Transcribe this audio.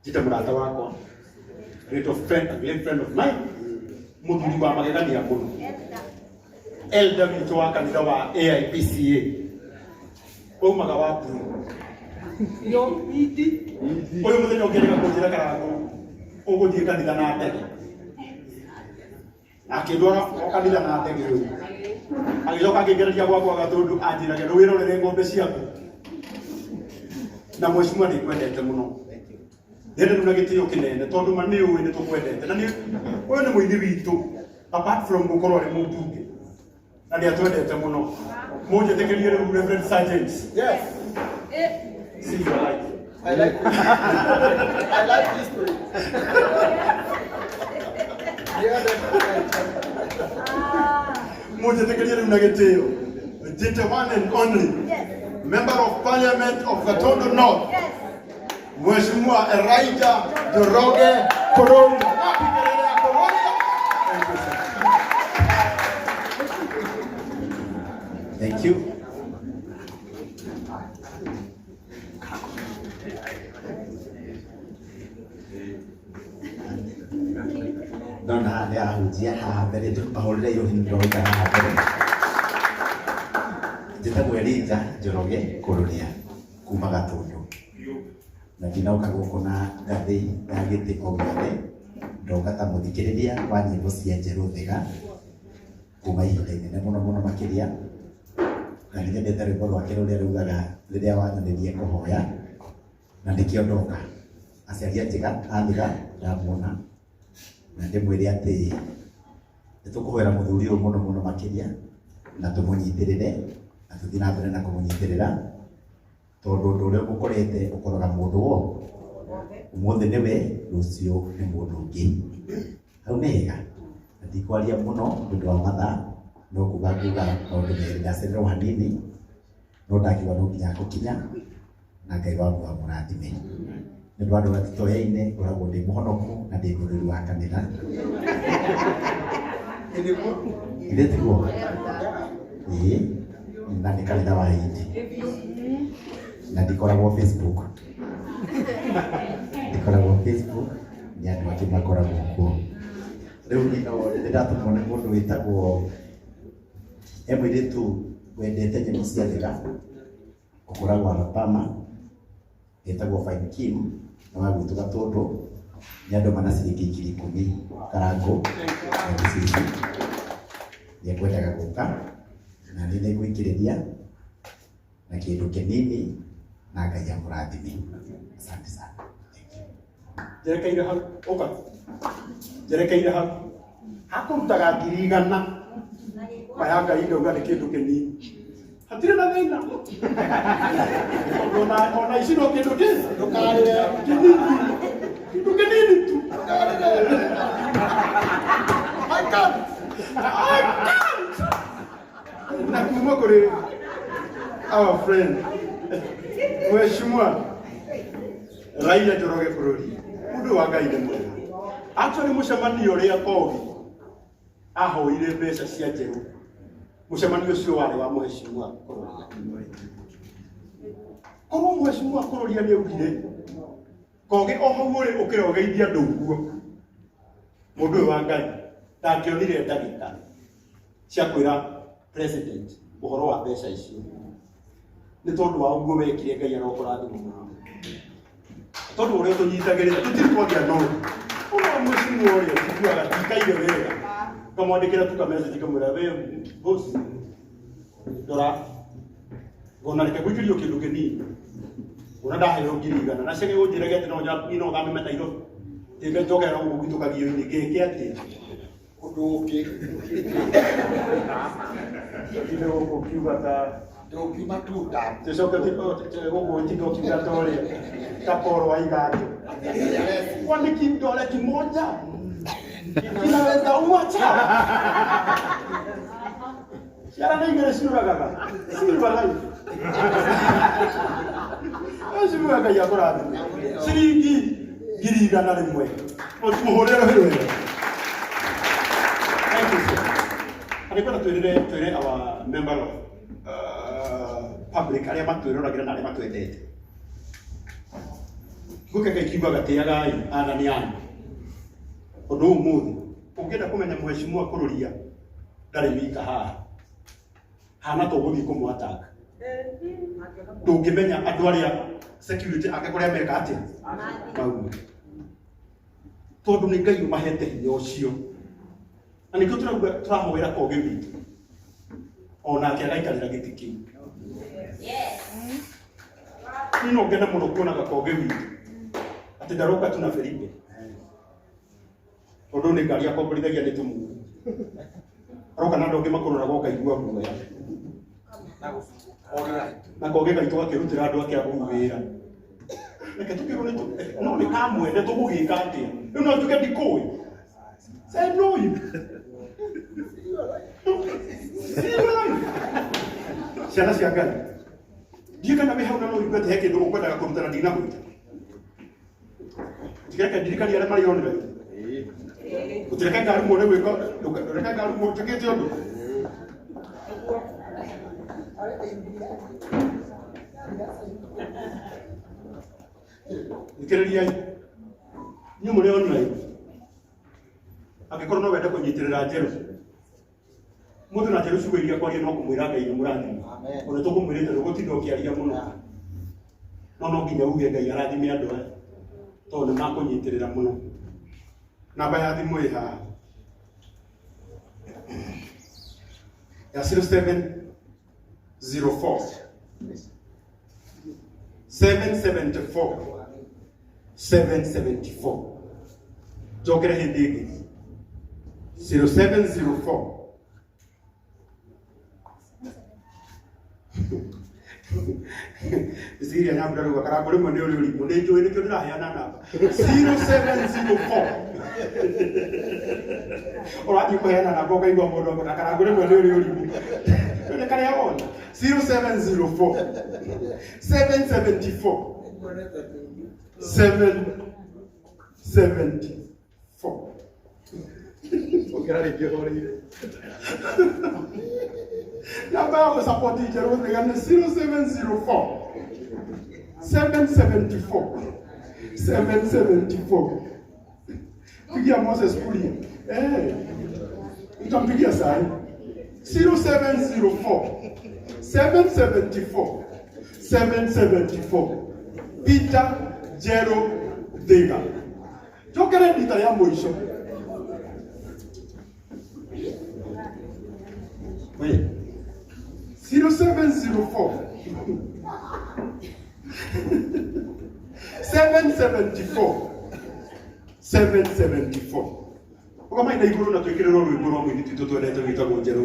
Njĩte mũrata wakwa, great of friend, a great friend of mine, mũthuri wa magegania mũno, elder witũ wa kanitha wa AIPCA, waumaga wa blue. Yo, iti. Ũyũ mũthenya ũngĩrega kũnjĩra Karangũ ũgũthiĩ kanitha na ndege. Akĩndwara o kanitha na ndege ũyũ. Agĩcoka akĩngereria gwakwa Gatũndũ anjĩraga ndũwĩrorere ng'ombe ciaku. Na mheshimiwa nĩ ngwendete mũno. Ndĩrenda rĩu na gĩtĩo kĩnene tondũ ma nĩ ũĩ nĩ tũkwendete. Na nĩ ũyũ nĩ mũini witũ apart from gũkorwo arĩ mũmbunge. Na nĩ atwendete mũno. Mũnjĩtĩkĩrie rĩu Reverend Sergeant. Yes. See your life. I like I like history. Yeah, Mũnjĩtĩkĩrie rĩu na gĩtĩo. Njĩte one and only Member of Parliament of Gatundu North. Mheshimiwa Elijah Njoroge Kururia. Wapi kelele ya Kururia? Thank you, sir. Thank you. Ndona haha nĩ arahunjia haha mbere ahũrĩre yũhi nĩ ndĩroika haha mbere. Njĩtagwo Elijah Njoroge Kururia kuma Gatũndũ. Na ndinoka gũkũ na ngathĩ ya gĩtĩ o gĩothe, ndoka ta mũthikĩrĩria wa nyĩmbo cia Njerũ Thĩga kuma ihinda inene mũno mũno makĩria. Na nĩ nyendete rwĩmbo rwake rũrĩa rugaga rĩrĩa wanyonirie kũhoya, na nĩkĩo ndoka. Aciari a Njĩga, a Thĩga ndamuona, na ndĩmwĩre atĩ nĩ tũkũhoera mũthuri ũyũ mũno mũno makĩria, na tũmũnyitĩrĩre, na tũthiĩ na mbere na kũmũnyitĩrĩra, tondũ ũndũ ũrĩa ũmũkorete ũkoraga mũndũ wo ũmũthĩ nĩwe, rũciũ nĩ mũndũ ũngĩ. Hau nĩ hega? Na ndikwaria mũno nĩ ũndũ wa mathaa, no kuga nguga maũndũ merĩ. Ndacererwo hanini, no ndakiuga no nginya ngũkinya, na Ngai wa muoyo amũrathime. Nĩ ũndũ wa andũ arĩa tũtoyaine, ngoragwo ndĩ mũhonoku na ndĩ mũrũĩri wa kanitha. Githĩ tiguo? Ĩĩ, na nĩ kanitha wa Indi. Na ndikoragwo Facebook. Ndikoragwo Facebook, nĩ andũ angĩ makoragwo kuo. Rĩu niĩ no nĩ ndatũmwo nĩ mũndũ wĩtagwo, he mũirĩtu wendete nyĩmbo cia Thĩka, ũkoragwo Alabama, etagwo Fine Kim, nĩ wa gwitũ Gatũndũ, nĩ andũma na ciringi 10,000 Karangũ na Gĩcici. Nĩ ekwendaga gũka, na niĩ nĩ ngũikĩrĩria na kĩndũ kĩnini na Ngai amũrathime. Asante sana. Thank you. Njerekeire hau, ũka. Njerekeire hau. Hakũrutaga 100,000. Maya Ngai ndauga nĩ kĩndũ kĩnini. Hatirĩ na thĩna. Tondũ ona ici no kĩndũ kĩ Ndũkarĩre. kĩnini. Kĩndũ kĩnini tu. I can't. I can't. Na kuma kũrĩ our friend Mheshimiwa Raila Njoroge bũrũri mũndũ wa Ngai nĩ mwega. Actually mũcemanio ũrĩa Kogi ahoire mbeca cia njerũ, mũcemanio ũcio warĩ wa Mheshimiwa Kururia. Korwo Mheshimiwa Kururia nĩ augire Kogi o hau ũrĩ ũkĩra ũgeithia andũ ũguo, mũndũ ũyũ wa Ngai ndangĩonire ndagĩka cia kwĩra president ũhoro wa mbeca icio nĩ tondũ wa ũguo wekire. Ngai arokũrathima mũno tondũ ũrĩa ũtũnyitagĩrĩra tũtirĩ twagĩa no ũno mũcimu ũrĩa njiguaga ndikaire wega ngamwandĩkĩra tu ka message ngamwĩra we boss ndora ngona reke gwĩkĩrio kĩndũ kĩnini ona ndaheo 100,000 na cege ũnjĩrage atĩ no niĩ no thame Nairobi ĩme njokera gũkũ gwitũ Kagio-inĩ ngĩke atĩa Ũndũ ũngĩ. Tũtinde gũkũ ũkiuga ta Ndũngiuma tunda. Tũcoke gũkũ ũtinde ũkiuga ta ũrĩa ta Paul wa Iganjo. Kwani kidole kimoja kinaweza ua chawa? Ciara nĩ igĩrĩ ciũragaga. Silver life. Ũcio Ngai akũrathime. Ciringi 100,000. Mũhũrĩre rũhĩ rwega. Thank you, sir. Na nĩngwenda twĩrĩre twĩre our member of public arĩa matwĩroragĩra na arĩa matwendete. Kiugo kĩa Ngai kiugaga tĩagai athani anyu. Ũndũ ũyũ ũmũthĩ ũngĩenda kũmenya mheshimiwa Kururia ndarĩ wika haha, hana to gũthiĩ kũmũ attack. Ndũngĩmenya andũ arĩa security ake kũrĩa meka atĩa mauma, tondũ nĩ Ngai ũmahete hinya ũcio, na nĩkĩo tũrauga tũrahoera Kogi witũ onake agaikarĩra gĩtĩ kĩu. Niĩ no ngene mũno kuonaga Kogi witũ atĩ ndaroka tu na Felipe, tondũ nĩ ngari akomborithagia nĩ tũmumu, aroka na andũ angĩ makũroraga ũkaigua guoya, na Kogi gaitũ gakĩrutĩra andũ ake a kũu wĩra. Reke tũkĩrwo nĩ no nĩ kamwende tũgũgĩka atĩa rĩu? No njuge ndikũĩ? Say no, you see you alive. Ciana cia Ngai, ndiĩ kana wĩ hau na no ũigue atĩ he kĩndũ ũkwendaga kũruta na ndinagwĩta. Tigeke ndirikania arĩa marĩ online. Gũtireke ngarumwo nĩ gwĩka, ndũreke ngarumwo njĩkĩte ũndũ. Thikĩrĩriai inyuĩ mũrĩ online, angĩkorwo no wende kũnyitĩrĩra Njerũ mũthĩ na Njerũ, ciugo iria kwaria no kũmwĩra Ngai nĩ mũrathime. Amen. Ona tũkũmwĩrĩte ndũgũtinda ũkĩaria mũno, no no nginya uge Ngai arathime andũ aya tondũ nĩ makũnyitĩrĩra mũno. Namba ya thimũ ĩ haha ya 0704 774 774. Njokere hĩndĩ ĩngĩ, 0704. Ciria nyambura rĩu karango rĩmwe nĩ ũrĩ ũrimũ, nĩ njũĩ nĩkĩo ndĩraheana namba 0704. Ũrathiĩ kũheana namba ũkaigua mũndũ akona karango rĩmwe nĩ ũrĩ ũrimũ nĩ karĩa wona. 0704 774 774. Ongera rĩngĩ horeire. Namba ya gũcapoti Njerũ Thĩga nĩ 0704 774 774. Pigia Moses Kuria. Eh. Utampigia sahi. 0704 774 774. Peter Njerũ Thĩga. Njokere rita rĩa mũico. Wait. 0704 774 774. Ũkamaina igũrũ na twĩkĩrĩrwo rwĩmbo rwa mũini twitũ twendete wĩtagwo Njerũ.